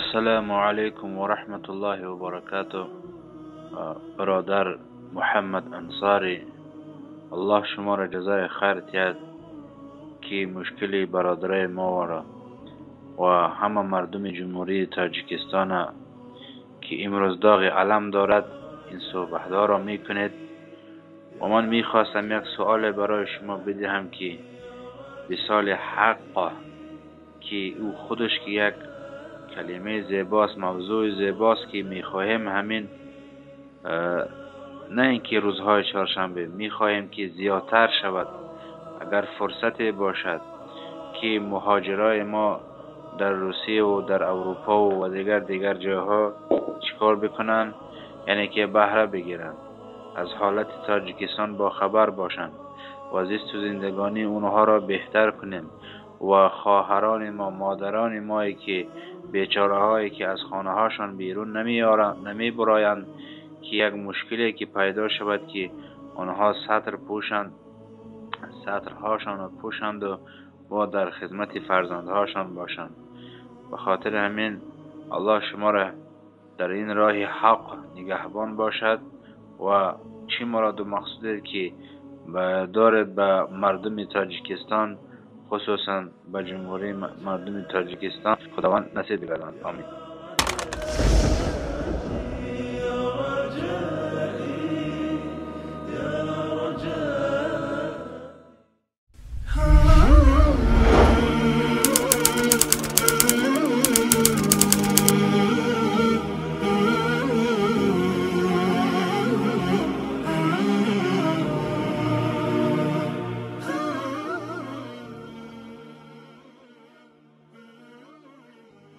Ассалому алайкум ва раҳматуллоҳи ва баракатуҳ. Бародар Муҳаммад Ансорӣ, Аллоҳ шуморо ҷазои хайр диҳад, ки мушкили бародарои моро ва ҳама мардуми Ҷумҳурии Тоҷикистон, ки имрӯз доғи алам дорад, ин суҳбатҳоро мекунед. Ва ман мехостам як суоле барои шумо бидиҳам, ки висоли ҳақ, ки ӯ худаш ки як калимаи зебост, мавзӯи зебост, ки мехоҳем ҳамин, на ин ки рӯзҳои чоршанбе, мехоҳем ки зиёдтар шавад, агар фурсате бошад, ки муҳоҷирои мо дар Русия ва дар Аврупо ва дигар ҷойҳо чикор бикунанд, яъне ки баҳра бигиранд, аз ҳолати Тоҷикистон бохабар бошанд ва зисту зиндагонии онҳоро беҳтар кунем ва хоҳарони мо, модарони мое ки бечораҳое ки аз хонаҳошон берун намебароянд, ки як мушкиле ки пайдо шавад, ки онҳо сатр пӯшанд, сатрҳошонро пӯшанд ва дар хидмати фарзандҳошон бошанд. Ба хотири ҳамин Аллоҳ шуморо дар ин роҳи ҳақ нигаҳбон бошад ва чӣ муроду мақсуде ки доред ба мардуми Тоҷикистон, хусусан ба ҷумҳурии мардуми Тоҷикистон, Худованд насиб бигардонад. Омин.